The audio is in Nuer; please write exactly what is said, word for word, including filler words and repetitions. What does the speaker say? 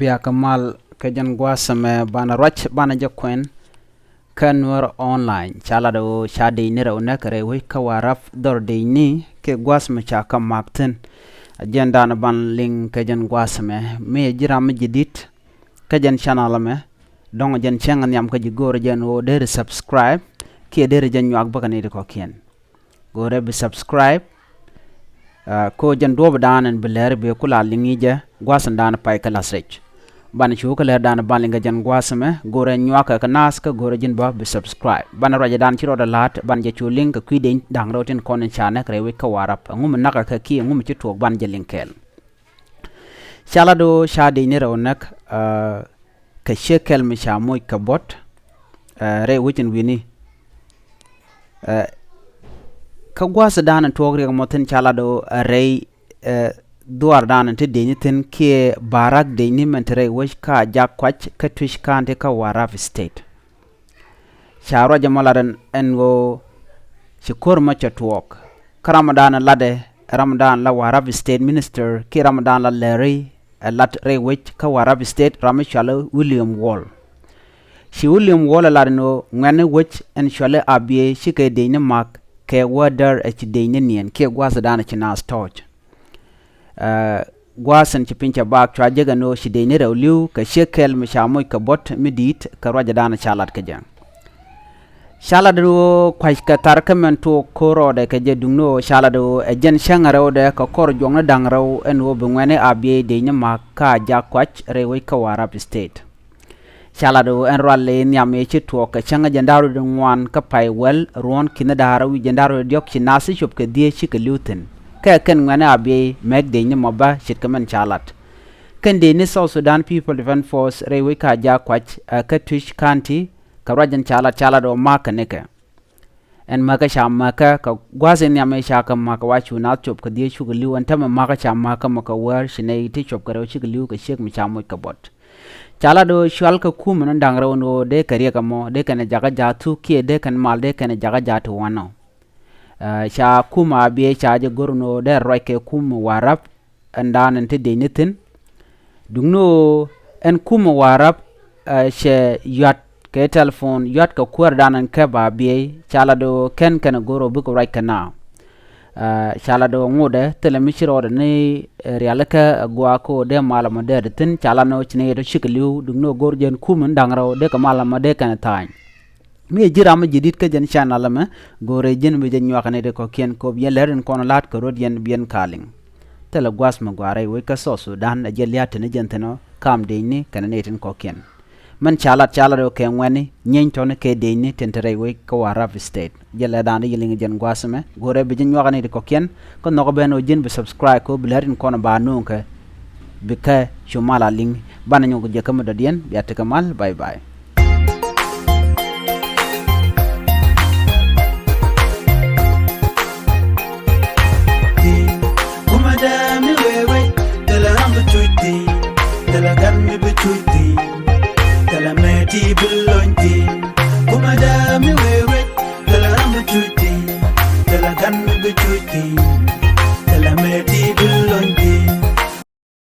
Yak mal kɛ jɛn gua̱a̱th ɛmɛ banɛ ruac banɛ jɛ kuɛn kä Nuer Online. Ca lat ɣöö ca dec ni rɛw näk rɛy wec kä Warrap dhɔr dec ni kɛ gua̱a̱th ɛmɛ ca kä mak thi̱n. A jɛn danɛ ban liŋ kɛ jɛn gua̱a̱th ɛmɛ mi ji̱ ram mi ji̱ di̱t kä jɛn channel ɛmɛ. Dɔ̱ŋ jɛn cäŋ nhiam kä ji̱ go̱o̱rɛ jɛn ɣöö deri subscribe kiɛ deri jɛ nyuak bäkɛ ni ti kɔ̱kiɛn. Go̱o̱rɛ bi subscribe. Ko jɛn duɔ̱ɔ̱p dan ɛn bi lɛr bi ku la liŋ i̱ jɛ gua̱a̱th ɛn dan pay kä lath rɛc. Banɛ cu kä lɛr dan ban liŋ kɛ jɛn gua̱a̱th ɛmɛ go̱o̱rɛ nyuak kɛ kɛ naath kä go̱o̱rɛ ji̱n bä bi subscribe. Banɛ ruacɛ dan ci rɔɔdɛ la̱a̱t banɛ jɛ cu liŋ kɛ kui̱ dec da̱ŋ rɛw tin kɔn in ca nɛk rɛy wec kä Warrap ɛŋu mi näkɛ kɛ kiɛ ɛŋu mi ci tuɔɔk banɛ jɛ liŋ kɛɛl. Ca lat ɣöö ca dec ni rɛw näk kɛ ciek kɛl mi ca moc kɛ buɔ̱t rɛy wec in wi̱ni. Kä gua̱a̱th dan in tuɔɔk riɛk mɔ thi̱n ca lat ɣöö rɛy dhuaar dan in ti dec ni thi̱n kiɛ barak dec ni mɛn ti rɛy wec kä Ajak Kuac kä Twic County kä Warrap State. Ca ruac ɛmɔ lat ɛn ɣöö ci ko̱r mɔ cɛ tuɔɔk kä ram dan in latdɛ ram dan la Warrap State Minister kiɛ ram dan la lɛri ɛ lat rɛy wec kä Warrap State ram mi cuali William Wall. Ci William Wall ɛ lat ɛn ɣöö ŋuɛ̈tni wec ɛn cuali Abyei cikɛ dec ni mak kɛ wädär ɛ ci dec ni niɛn kiɛ gua̱a̱th dan ɛ ci naath tɔ̱ɔ̱c. Gua̱a̱th in ci piny cɛ baak cua jek ɛn ɣöö ci dec ni rɛw li̱w kɛ ciek kɛl mi ca moc kɛ buɔ̱t mi di̱i̱t kɛ ruacɛ dan ca lat kɛ jɛ. Ca lat ɣöö kua̱ckɛ thar kä mɛn tuɔɔk ko̱r rɔɔdɛ kɛ jɛ duŋni ɣöö ca lat ɣöö ɛ jɛn cäŋ rɛwdɛ kɛ kɔr juɔkni da̱ŋ rɛw ɛn ɣöö bi ŋuɛ̈tni Abyei dec ni mak kä Ajak Kuac rɛy wec kä Warrap State. Ca lat ɣöö ɛn rual i̱ nhiam i̱ ci tuɔɔk kɛ cäŋ jɛn da̱r rɔ̱diɛn ŋuan kä pay wäl ruɔ̱ɔ̱n ki̱n da̱r wi̱c jɛn da̱r rɔ̱diɛn diɔ̱k ci naath ci cop kɛ dhieec cikɛ li̱w thi̱n. Kɛ kɛn ŋuɛ̈tni Abyei mɛk dec ni mɔ bä ce̱tkɛ mɛn ca lat. Kɛn dec ni South Sudan People Defense Force rɛy wec kä Ajak Kuac ɛ kä Twic County kɛ ruac ɛn ca lat ca lat ɣöö ma̱a̱k kɛ nikɛ. Ɛn mäkä ca mäkä kɛ gua̱a̱th in nhiam i̱ ca kɛ mäkä wa cu naath cop kɛ dhieec cukɛ li̱w ɛn tämɛ mäkä ca mäkä mɔ kɛ wäär ci nɛy ti cop kɛ rɛw cikɛ li̱w kɛ ciek mi ca moc kɛ buɔ̱t. Ca lat ɣöö cual kɛ kum ɛn da̱ŋ rɛw ɛn ɣöö dee kɛ riɛk ɛmɔ dee kɛn ɛ jakä ja̱a̱th thuk kiɛ dee kɛn mal dee kɛn ɛ jakä ja̱a̱th ti wanɔ. Ca kum Abyei ca jɛ go̱r ɛn ɣöö dee ruac kɛ kum Warrap ɛn dan ɛn ti dec ni thi̱n. Duŋni ɣöö ɛn kum Warrap cɛ yuat kɛ telephone yuat kɛ kuäär dan ɛn käp Abyei ca lat ɣöö kɛn kɛn go̱r ɣöö bikɛ ruac kɛ naath. Ca lat ɣöö ŋotdɛ thilɛ mi ci rɔɔdɛ ni rialikä ɛ gua̱a̱k kä ɣöö dee mal ɛmɔ dee ti thi̱n ca lat ni ɣöö ci ni yet ɔ cikɛ li̱w duŋni ɣöö go̱r jɛn kum in da̱ŋ rɛw dee kɛ mal ɛmɔ dee kɛn ɛ tha̱a̱ny. Mi ji̱ ram mi ji̱ di̱t kä jɛn channel ɛmɛ go̱o̱rɛ ji̱n bi jɛ nyuak ni ti kɔ̱kiɛn kop yɛn lɛr in kɔn la̱t kɛ rot yɛn bi yɛn kaliŋ. Thilɛ gua̱a̱th mi gua̱a̱r rɛy wec kä South Sudan ɛ jɛ lia̱a̱ te ni jɛn thi̱n ɔ kam dec ni kɛn ni tin kɔ̱kiɛn. Mɛn ca lat ca lat ɣöö kɛ ŋuɛ̈tni nyieeny tɔ̱ni kɛ dec ni tin te rɛy wec kä Warrap State. Jɛ lɛ da̱a̱n di yɛ liŋ jɛn gua̱a̱th ɛmɛ go̱o̱rɛ bi jɛ nyuak ni ti kɔ̱kiɛn. Kä nhɔk ben ɣöö ji̱n bi subscribe kɛ ɣöö bi lɛr in kɔn ba nööŋ kɛ bi kä cu mal a liŋ. Banɛ nyɔk jɛ kä mi dɔ̱diɛn bia tekɛ mal. Bye bye. Kuma dɛ mi wee wec, thilɛ ram bi cuc thi̱n, thilɛ gan mi bi cuc thi̱n, thilɛ mɛ ti bi lony thi̱n. Kuma dɛ mi wee wec, thilɛ ram bi cuc thi̱n, thilɛ gan mi bi cuc thi̱n, thilɛ mɛ